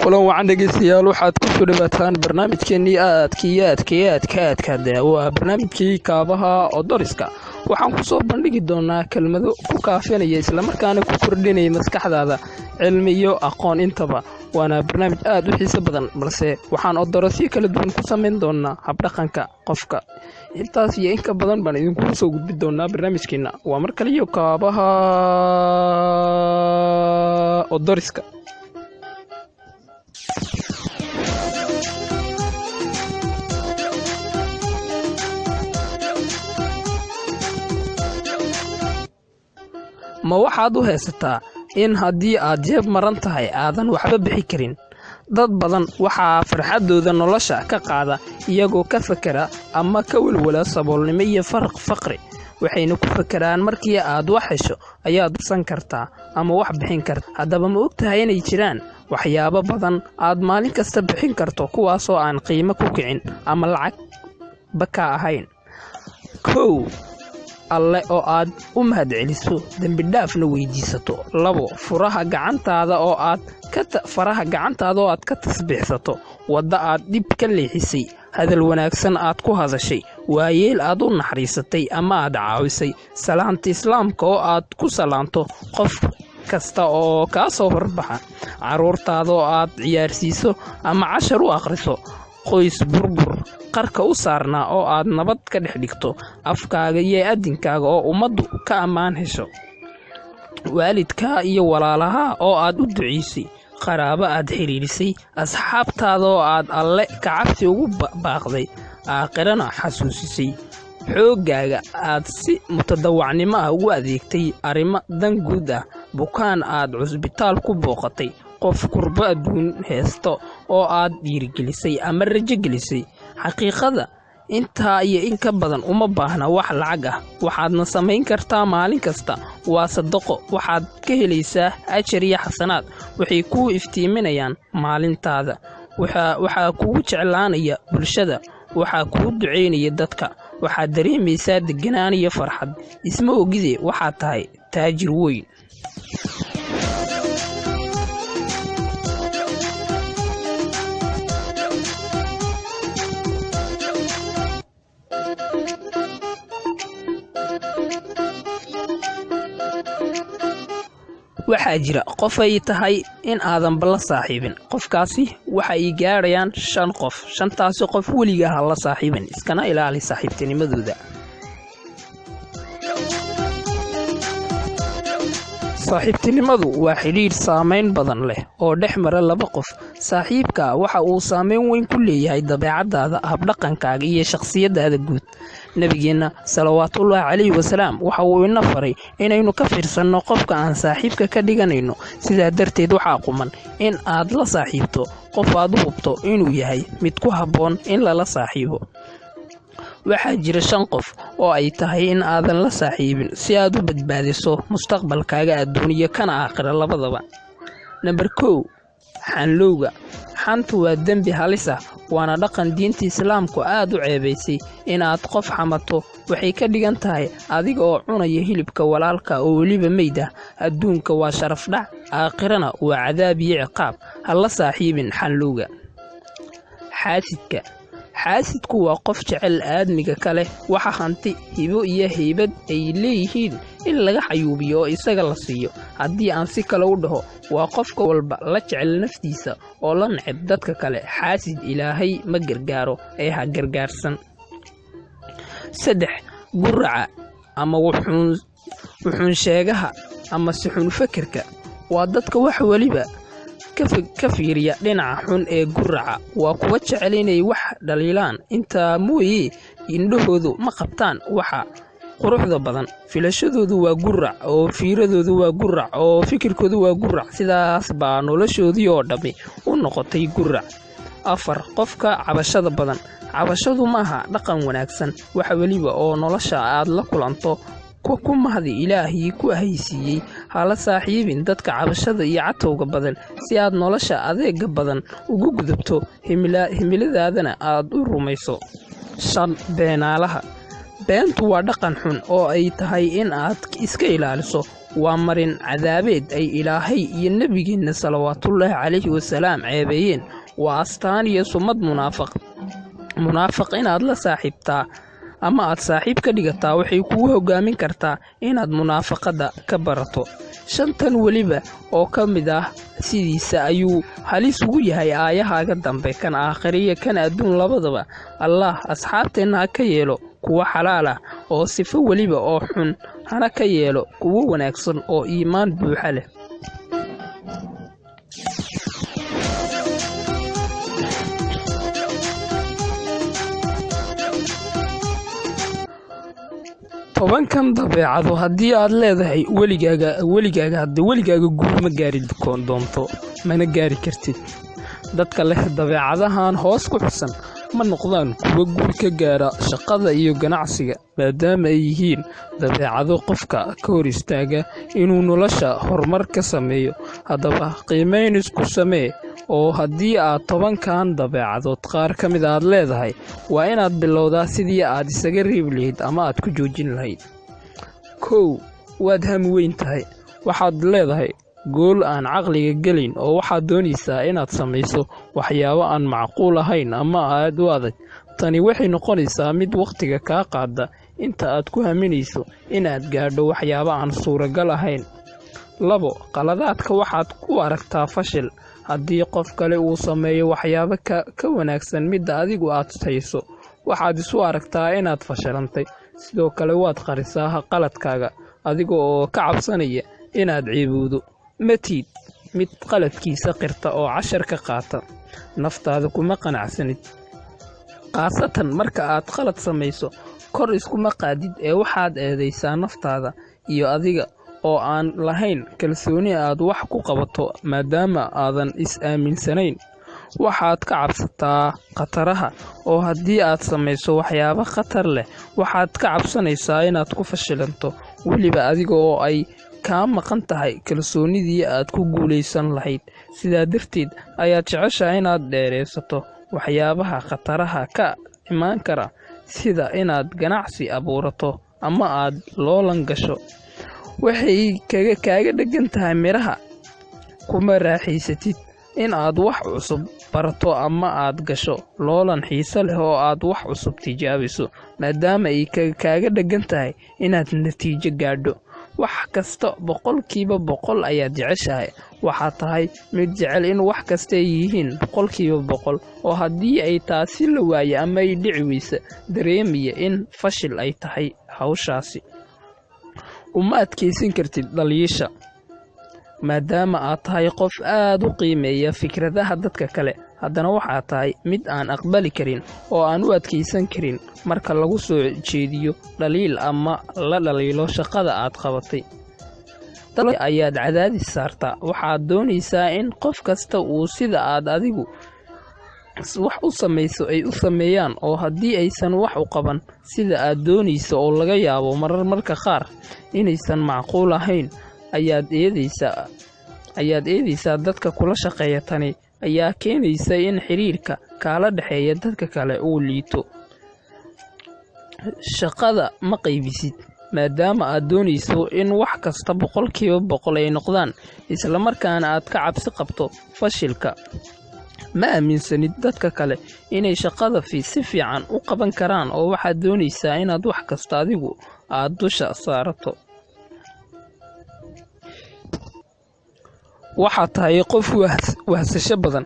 Kulan wacan dhegeystayaal, waxaad kusoo dhawaataan barnaamijkeenii aadka iyo aadka iyo aadka aadka de waa barnaamijkii kaabaha odoriska. Waxaan kusoo bandhigi doonaa kelmado ku kaafinaya islamarkaana ku kordhinaya maskaxdaada cilmi iyo aqoon intaba. Waana barnaamij aad u xiiso badan, balse waxaan odorosyo kala duwan ku samayn doonaa habdhaqanka qofka. Intaas iyo inka badan baan idinkugu soo gudbi doonaa barnaamijkeenna. Waa mar kaliyo kaabaha odoriska. Ma waxaad u haysataa in haddii aad jeeb maran tahay aadan waxba bixi karin? Dad badan waxaa farxaddooda nolosha ka qaada iyagoo ka fakera ama ka welwala saboolnimo iyo faraq faqri. Waxayna ku fakeraan markii aad wax hesho ayaad san kartaa ama wax bixin karta. Haddaba ma ogtahay inay jiraan waxyaabo badan aad maalin kasta bixin karto, kuwaasoo aan qiimo ku kicin ama lacagba ka ahayn? 1, Alle oo aad u mahadceliso, dembidhaafna weydiisato. 2, furaha gacantaada oo aad faraha gacantaada oo aad ka tasbiixsato. Wadda aad dhib ka leexisay, hadal wanaagsan aad ku hadashay, waayeel aad u naxariisatay ama aad caawisay, salaanta islaamka oo aad ku salaanto qof kasta oo kaa soo horbaxa, carruurtaada oo aad ciyaarsiiso ama cashar u akhriso, qoys burbur qarka u saarnaa oo aad nabad ka dhex dhigto, afkaaga iyo adinkaaga oo ummaddu ka ammaan hesho, waalidkaa iyo walaalaha oo aad u duceysay, qaraabo aad xidhiidhisay, asxaabtaada oo aad alle ka cabsi ugu baaqday, aakhirana xasuusisay, xooggaaga aad si mutadawacnimo ah ugu adeegtay arrimo dan guud ah, bukaan aad cusbitaal ku booqatay, qof kurbo adduun haysto oo aad dhiirigelisay ama rajo gelisay. Xaqiiqada intaa iyo in ka badan uma baahna wax lacag ah, waxaadna samayn kartaa maalin kasta. Waa sadaqo, waxaad ka helaysaa ajar iyo xasanaad. Waxay kuu iftiiminayaan maalintaada, waxaa kugu jeclaanaya bulshada, waxaa kuu ducaynaya dadka, waxaad dareemaysaa deganaan iyo farxad. Isma ogide waxaad tahay taajir weyn. Waxaa jira qof ay tahay in aadanba la saaxiibin. Qofkaasi waxa ay gaadhayaan 5 qof. Shantaasi qof weligaa ha la saaxiibin, iskana ilaali saaxiibtinimadooda. Saaxiibtinimadu waa xidhiidh saamayn badan leh oo dhex mara laba qof. Saaxiibka waxa uu saamayn weyn ku leeyahay dabeecadaada, habdhaqankaaga iyo shakhsiyadaada guud. Nabigeenna salawaatullaahi calayhi wasalaam waxa uu ina faray inaynu ka fiirsanno qofka aan saaxiibka ka dhiganayno. Sidaa darteed waxaa quman in aad la saaxiibto qof aad u hubto inuu yahay mid ku habboon in lala saaxiibo. Waxaa jira 5 qof oo ay tahay in aadan la saaxiibin si aad u badbaadiso mustaqbalkaaga adduuniya kana aakhira labadaba. Nambar 1, xanlowga. Xantu waa dembi halis ah, waana dhaqan diinta islaamku aad u ceebaysay. Inaad qof xamato waxay ka dhigan tahay adiga oo cunaya hilibka walaalka oo weliba meyd ah. Adduunka waa sharaf dhac, aakhirana waa cadaab iyo ciqaab. Ha la saaxiibin xanlowga. Xaasidka. Xaasidku waa qof jecel aadmiga kale waxa hanti, hibo iyo haybad ay leeyihiin in laga xayuubiyo oo isaga la siiyo. Haddii aan si kale u dhaho, waa qofka walba la jecel naftiisa oo la neceb dadka kale. Xaasid Ilaahay ma gargaaro ee ha gargaarsan. 3, guraca ama wuxuun sheegaha ama sixun fekerka. Waa dadka wax weliba ka fiiriya dhinaca xun ee guraca. Waa kuwa jecel inay wax dhaliilaan, intaa mooye indhahoodu ma qabtaan waxa quruxda badan. Filashadoodu waa gurac oo fiiradoodu waa gurac oo fikirkoodu waa gurac. Sidaas baa noloshoodii oo dhammi u noqotay gurac. 4, qofka cabashada badan. Cabashadu maaha dhaqan wanaagsan. Wax weliba oo nolosha aad la kulanto Ku mahdi Ilaahii ku haysiiyey. Hala saaxiibin dadka cabashada iyo catowga badan si aad nolosha adeega badan ugu gudubto, himiladaadana aad u rumayso. 5. Beenaalaha. Beentu waa dhaqan xun oo ay tahay in aad iska ilaaliso. Waa marin cadaabeed ay Ilaahay iyo Nebigeenna salawaatullaahi calayhi wasalaam ceebeeyeen. Waa astaan iyo sumad munaafaq. Munaafiq inaad la saaxiibtaa ama aad saaxiib ka dhigataa waxay kugu hogaamin kartaa inaad munaafaqada ka barato. 5tan weliba oo ka mid ah sidiisa ayuu halis ugu yahay aayahaaga dambe, kan aakhiriya kan adduun labadaba. Allah asxaabteenna ha ka yeelo kuwo xalaal ah oo sifo weliba oo xun, hana ka yeelo kuwo wanaagsan oo iimaan buuxa leh. 10kan dabeecado haddii aad leedahay, weligaaga guul ma gaari doonto, mana gaari kartid. Dadka leh dabeecadahan hoos ku xusan ma noqdaan kuwo guul ka gaara shaqada iyo ganacsiga, maadaama ay yihiin dabeecado qofka ka hor istaaga inuu nolosha horumar ka sameeyo. Haddaba qiimeyn isku samee, oo haddii aad 10kan dabeecadood qaar ka mid aad leedahay, waa inaad bilowdaa sidii aad isaga reebi lahayd ama aad ku joojin lahayd. 1. Waad hami weyn tahay. Waxaad leedahay gool aan caqliga gelin, oo waxaad doonaysaa inaad samayso waxyaabo aan macquul ahayn ama aad u adag. Tani waxay noqonaysaa mid wakhtiga kaa qaada inta aad ku haminayso inaad gaadho waxyaabo aan suuragal ahayn. 2. Qaladaadka waxaad u aragtaa fashil. Haddii qof kale uu sameeyo waxyaabo ka wanaagsan midda adigu aad hayso, waxaad isu aragtaa inaad fashilantay. Sidoo kale waad qarisaa qaladkaaga adiga oo ka cabsanaya inaad ceebowdo. Ma tiid mid qaladkiisa qirta oo cashar ka qaata. Naftaada kuma qanacsanid, khaasatan marka aad qalad samayso. Kor iskuma qaadid ee waxaad eedaysaa naftaada iyo adiga oo aan lahayn kalsooni aad wax ku qabato, maadaama aadan is aaminsanayn. Waxaad ka cabsataa khataraha, oo haddii aad samayso waxyaabo khatar leh, waxaad ka cabsanaysaa inaad ku fashilanto, weliba adiga oo ay kaa maqan tahay kalsoonidii aad ku guulaysan lahayd. Sidaa darteed ayaad jeceshahay inaad dheeraysato waxyaabaha khataraha ka imaan kara, sida inaad ganacsi abuurato ama aad loolan gasho. Waxay kaaga dhegan tahay miraha. Kuma raaxaysatid in aad wax cusub barato ama aad gasho loolan xiise leh oo aad wax cusub tijaabiso, maadaama ay kaaga dhegan tahay inaad natiijo gaadho. Wax kasta 100% ayaad jeceshahay. Waxaad tahay mid jecel in wax kasta ay yihiin 100%, oo haddii ay taasi la waayo ama ay dhici weysa, dareemaya in fashil ay tahay hawshaasi. Uma adkaysan kartid dhaliisha, maadaama aad tahay qof aad u qiimeeya fikradaha dadka kale. Haddana waxaad tahay mid aan aqbali karin oo aan u adkaysan karin marka lagu soo jeediyo dhaliil ama la dhaliilo shaqada aad qabatay. Dad ayaad cadaadis saartaa. Waxaad doonaysaa in qof kasta uu sida aad adigu wax u samayso ay u sameeyaan, oo haddii aysan wax u qaban sida aad doonayso, oo laga yaabo marar marka qaar inaysan macquul ahayn, ayaad eedaysaa dadka kula shaqeeya. Tani ayaa keenaysa in xiriirka kaala dhexeeya dadka kale uu liito. Shaqada ma qaybisid, maadaama aad doonayso in wax kasta 100% ay noqdaan, islamarkaana aad ka cabsi qabto fashilka. Ma aaminsanid dadka kale inay shaqada si fiican u qaban karaan, oo waxaad doonaysaa inaad wax kasta adigu aad dusha saarato. Waxaad tahay qof wahsasho badan,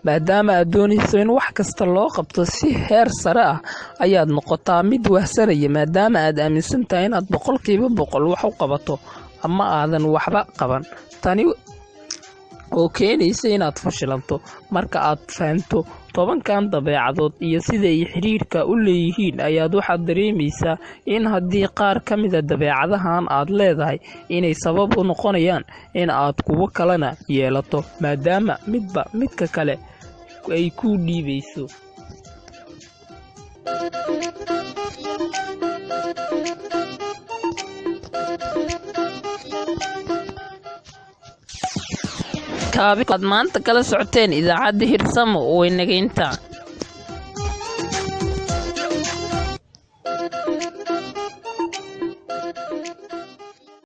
maadaama aad doonayso in wax kasta loo qabto si heer sare ah. Ayaad noqotaa mid wahsanaya, maadaama aad aaminsan tahay inaad 100% wax u qabato ama aadan waxba qaban, tani oo keenaysa inaad fashilanto. Marka aad fahanto 10kan dabeecadood iyo sida ay xiriirka u leeyihiin, ayaad waxaad dareemaysaa in haddii qaar ka mida dabeecadahan aad leedahay inay sabab u noqonayaan in aad kuwo kalena yeelato, maadaama midba midka kale ay ku dhiibayso. Kaabi aad maanta kala socoteen idaacadda Hirsamo way nageynta.